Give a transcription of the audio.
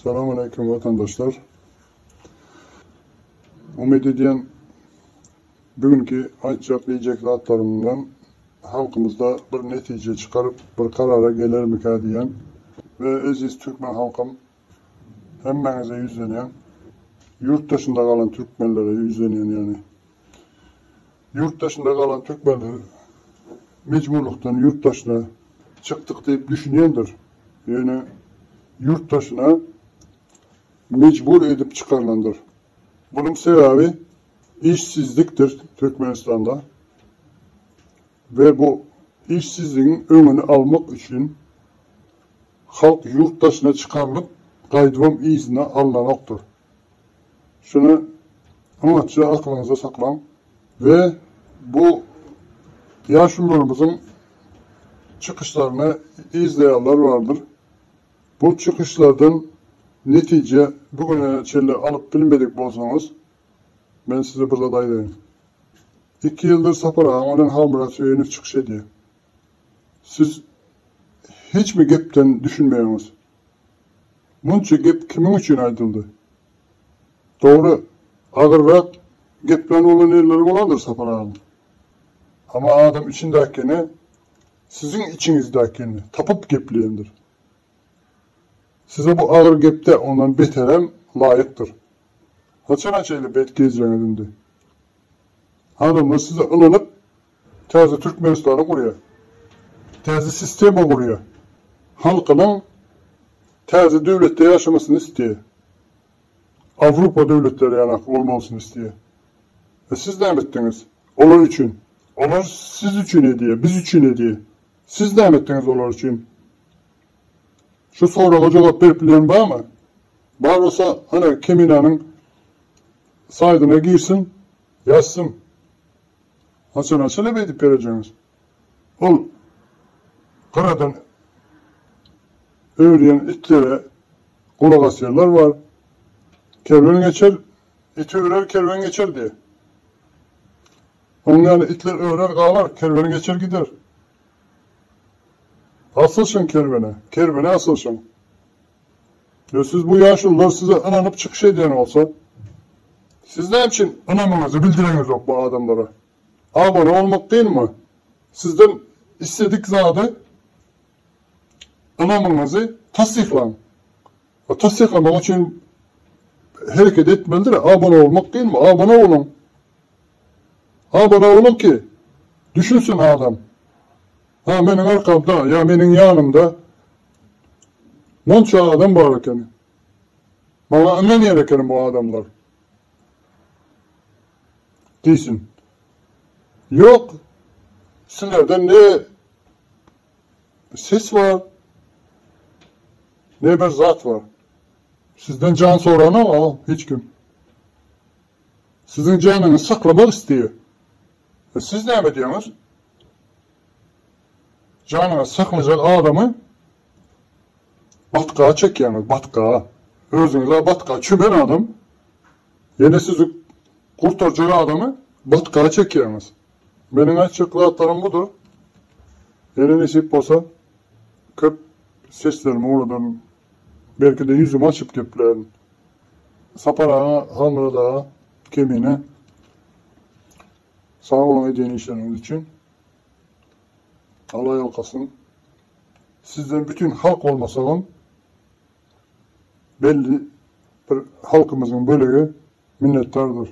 Salam aleýkum watandaşlar. Umyt edýän bu günki aýtjak diýjek zatlarymdan halkymyzda bir netije çykaryp bir karara gelermikä diýen we eziz türkmen halkym hemmäňize ýüzlenýän ýurt daşynda galan türkmenlere ýüzlenýän ýagny ýurt daşynda galan türkmenler mejburlykdan ýurt daşyna çykdyk diýip düşünýändir. Ýöne ýurt daşyna mejbur edip çykarylandyr. Bunuň sebäbi işsizlikdir Türkmenistanda we bu işsizligiň öňüni almak üçin halk ýurt daşyna çykarylyp gaýdybam yzyna alnanokdyr. Şuny oňatja aklyňyzda saklaň we bu ýaşulularymyzyň çykyşlaryny yzlaýanlar bardyr. Bu çykyşlardan netije bu güne çenli alyp bilmedik bolsaňyz, men size bir zat aýdaýyn. Iki ýyldyr Sapar agaň bilen Halmyrat Söýünow çykyş edýär. Siz hiçmi gepden düşünmeýäňiz. Munça gep kimiň üçin aýdyldy? Dogry, agyrrak geplän bolan ýerleri bolandyr Sapar agaň. Amma adam içindäkini, siziň içiňizdäkini tapyp gepleýändir. Size bu agyr gepde ondan beterem laýykdyr. Haçana şeýle bet gezjeňiz indi? Adamlar size ynanyp Täze Türkmenistany gurýar. Täze sistema gurýar. Halkynyň täze döwletde ýaşamasyny isleýär. Awrupa döwletleri ýaly bolmalysyny isleýär. E siz näme etdiňiz? Olar üçin. Olar siz üçin edýär, biz üçin edýär. Siz näme etdiňiz olar üçin? Şu soraga jogap berip bilýän barmy? Bar bolsa, hany Keminanyň saýdyna girsin, ýazsyn. Haçan haçan beýdip berejegiňiz? Ol gyradan öwürýän itlere gulak asýanlar bar. Kerwen geçer, it öwrer, kerwen geçer diýýär. Onuň ýaly itler öwrer galar, kerwen geçer gider. Asylşyň kerwene, kerwene asylşyň. Ýa siz bu ýaşulular size ynanyp çykyş edýän bolsa, siz näme üçin ynamyňyzy bildireňizok bu adamlara? Abone bolmak kynmy? Sizden isledik zady ynamyňyzy tassyklaň. O tassyklamak üçin hereket etmelidir. Abone bolmak kynmy? Abone boluň. Abone boluň ki, düşünsin adam. Ha meniň arkamda ýa meniň ýanymda Munça adam bar ekeni. Maňa ynanýar ekeni bu adamlar. Diýsin. Ýok. Sizlerde ne ses bar, ne bir zat bar. Sizden jan soranok hiç kim. Siziň janyňyzy saklamak isleýär. E siz näme edýäňiz? Janyňyzy saklajak adamy batga çekýäňiz, batga. Özüňiz-ä batga çümen adam, ýene sizi gurtarjak adamy batga çekýäňiz. Meniň aýtjak zatlarym budur. Ýene nesip bolsa, köp seslerimi uladaryn. Belki-de ýüzümi açyp geplärin. Sapar aga, Halmyrat aga, Kemine sag boluň edýän işleriňiz üçin. Alla ýalkasyn. Sizden bütin halk bolmasagam belli bir halkymyzyň bölegi minnetdardyr.